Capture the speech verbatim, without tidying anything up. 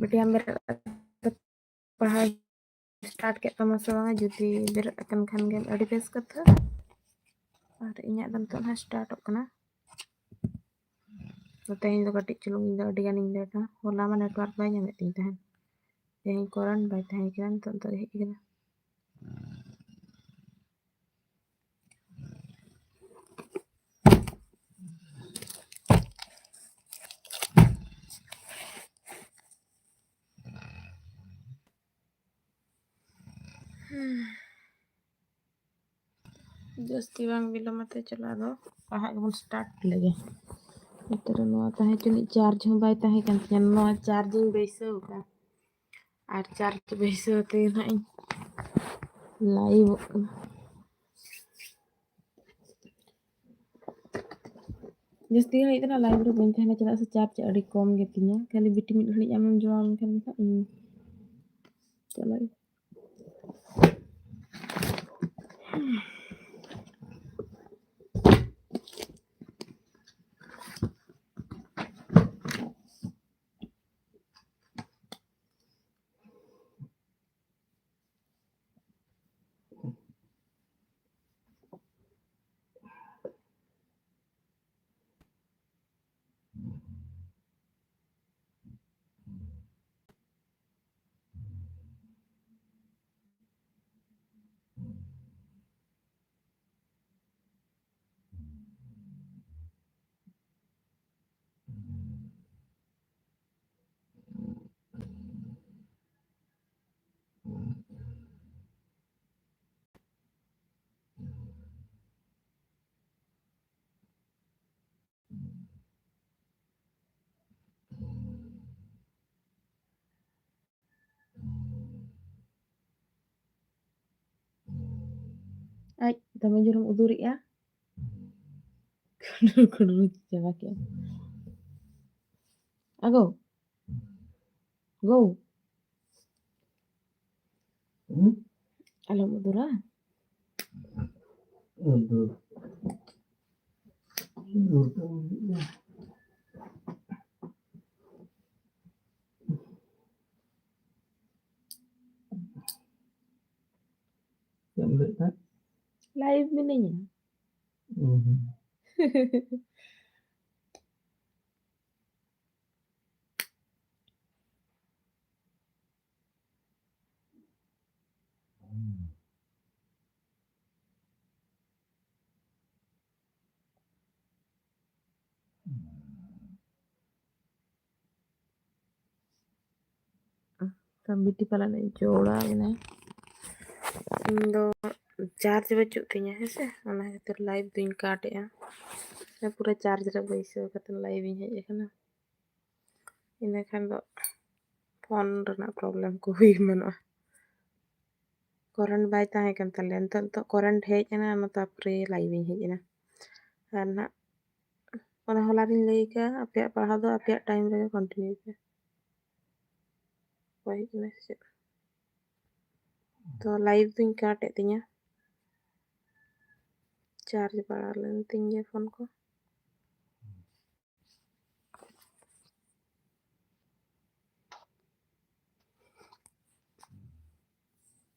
ᱵᱤᱴᱤ ᱟᱢ ᱵᱮᱨᱮᱫ ᱠᱟᱛᱮ ᱯᱟᱲᱦᱟᱣ start ᱠᱮᱫ ᱛᱟᱢᱟ ᱥᱮ ᱵᱟᱝᱟ? ᱡᱩᱫᱤ ᱵᱮᱨᱮᱫ ᱟᱠᱟᱱ ᱠᱷᱟᱱ ᱜᱮᱢ ᱟᱹᱰᱤ ᱵᱮᱥ ᱠᱟᱛᱷᱟ᱾ ᱟᱨ ᱤᱧᱟᱹᱜ ᱫᱚ ᱱᱤᱛᱚᱜ ᱱᱟᱦᱟᱜ startᱚᱜ ᱠᱟᱱᱟ᱾ ᱛᱚ ᱛᱮᱦᱮᱧ ᱫᱚ ᱠᱟᱹᱴᱤᱡ ᱪᱩᱞᱩᱝ ᱤᱧ ᱫᱚ ᱟᱹᱰᱤ ᱜᱟᱱᱤᱧ ᱞᱮᱴᱟ᱾ ᱦᱚᱞᱟ ᱢᱟ network ᱵᱟᱭ ᱧᱟᱢᱮᱫ ᱛᱤᱧ ᱛᱟᱦᱮᱸᱱ᱾ ᱛᱮᱦᱮᱧ current ᱵᱟᱭ ᱛᱟᱦᱮᱸ ᱠᱟᱱᱟ, ᱱᱤᱛᱚᱜ ᱫᱚ ᱦᱮᱡ ᱠᱟᱱᱟ᱾ ᱡᱟᱹᱥᱛᱤ ᱵᱟᱝ ᱵᱤᱞᱚᱢ ᱟᱛᱮ ᱪᱚᱞᱚ ᱟᱫᱚ ᱯᱟᱲᱦᱟᱜ ᱜᱮᱵᱚᱱ start ᱞᱮᱜᱮ᱾ ᱱᱚᱛᱮ ᱨᱮ ᱱᱚᱣᱟ ᱛᱟᱦᱮᱸ ᱡᱟᱹᱱᱤᱡ charge ᱦᱚᱸ ᱵᱟᱭ ᱛᱟᱦᱮᱸ ᱠᱟᱱ ᱛᱤᱧᱟᱹ, ᱱᱚᱣᱟ charge ᱤᱧ ᱵᱟᱹᱭᱥᱟᱹᱣ ᱟᱠᱟᱫᱼᱟ᱾ ᱟᱨ charge ᱵᱟᱹᱭᱥᱟᱹᱣ ᱛᱮᱜᱮ ᱱᱟᱦᱟᱜ ᱤᱧ liveᱚᱜ ᱠᱟᱱᱟ᱾ ᱡᱟᱹᱥᱛᱤ ᱜᱷᱟᱹᱲᱤᱡ ᱫᱚ ᱱᱟᱜ live ᱨᱮ ᱵᱟᱹᱧ ᱛᱟᱦᱮᱱᱟ, ᱪᱮᱫᱟᱜ ᱥᱮ charge ᱟᱹᱰᱤ ᱠᱚᱢ ᱜᱮᱛᱤᱧᱟ᱾ ᱠᱷᱟᱹᱞᱤ ᱵᱤᱴᱤ ᱢᱤᱫ ᱜᱷᱟᱹᱲᱤᱡ ᱟᱢᱮᱢ ᱡᱚᱢᱟᱣ ᱞᱮᱱᱠᱷᱟᱱ ᱜᱮ ᱱᱟᱜ ᱤᱧ ᱪᱟᱞᱟᱜ ᱟᱹᱧ᱾ ᱟᱡ ᱫᱚᱢᱮ ᱡᱳᱨᱮᱢ ᱩᱫᱩᱨᱮᱜᱼᱟ᱾ ᱠᱩᱰᱩᱨ ᱠᱩᱰᱩᱨ ᱪᱟᱵᱟ ᱠᱮᱜᱼᱟ᱾ ᱟᱜᱳ, ᱜᱳ᱾ ᱦᱩᱸ? ᱟᱞᱚᱢ ᱩᱫᱩᱨᱟ᱾ ᱩᱫᱩᱨ᱾ ᱩᱫᱩᱨ ᱫᱚ ᱩᱫᱩᱨ ᱜᱮ᱾ Live ᱢᱤᱱᱟᱹᱧᱟ᱾ ᱩᱸ᱾ ᱛᱟᱢ ᱵᱤᱴᱤ ᱯᱟᱞᱮᱱ ᱡᱚᱲᱟᱣ ᱮᱱᱟᱭ᱾ ᱤᱧ ᱫᱚ charge ᱵᱟᱹᱪᱩᱜ ᱛᱤᱧᱟᱹ, ᱦᱮᱸ ᱥᱮ, ᱚᱱᱟ ᱠᱷᱟᱹᱛᱤᱨ live ᱫᱩᱧ cut ᱮᱜᱼᱟ᱾ ᱯᱩᱨᱟᱹ charge ᱨᱮ ᱵᱟᱹᱭᱥᱟᱹᱣ ᱠᱟᱛᱮ live ᱤᱧ ᱦᱮᱡ ᱟᱠᱟᱱᱟ᱾ ᱤᱱᱟᱹ ᱠᱷᱟᱱ ᱫᱚ phone ᱨᱮᱱᱟᱜ problem ᱠᱚ ᱦᱩᱭ ᱮᱢᱟᱱᱚᱜᱼᱟ᱾ Current ᱵᱟᱭ ᱛᱟᱦᱮᱸ ᱠᱟᱱ ᱛᱟᱞᱮᱭᱟ, ᱱᱤᱛᱚᱜ, ᱱᱤᱛᱚᱜ current ᱦᱮᱡ ᱮᱱᱟ, ᱚᱱᱟ ᱛᱟᱨᱯᱚᱨᱮ live ᱤᱧ ᱦᱮᱡ ᱮᱱᱟ᱾ ᱟᱨ ᱱᱟᱦᱟᱜ ᱚᱱᱟ ᱦᱚᱞᱟ ᱨᱤᱧ ᱞᱟᱹᱭ ᱟᱠᱟᱫᱼᱟ, ᱟᱯᱮᱭᱟᱜ ᱯᱟᱲᱦᱟᱣ ᱫᱚ ᱟᱯᱮᱭᱟᱜ time ᱨᱮᱜᱮ continue ᱯᱮ᱾ ᱚᱠᱚᱭ ᱦᱮᱡ ᱮᱱᱟ ᱥᱮ ᱪᱮᱫ? ᱛᱚ live ᱫᱩᱧ cut ᱮᱫ ᱛᱤᱧᱟ, charge ᱵᱟᱲᱟ ᱞᱮᱱ ᱛᱤᱧ ᱜᱮ phone ᱠᱚ᱾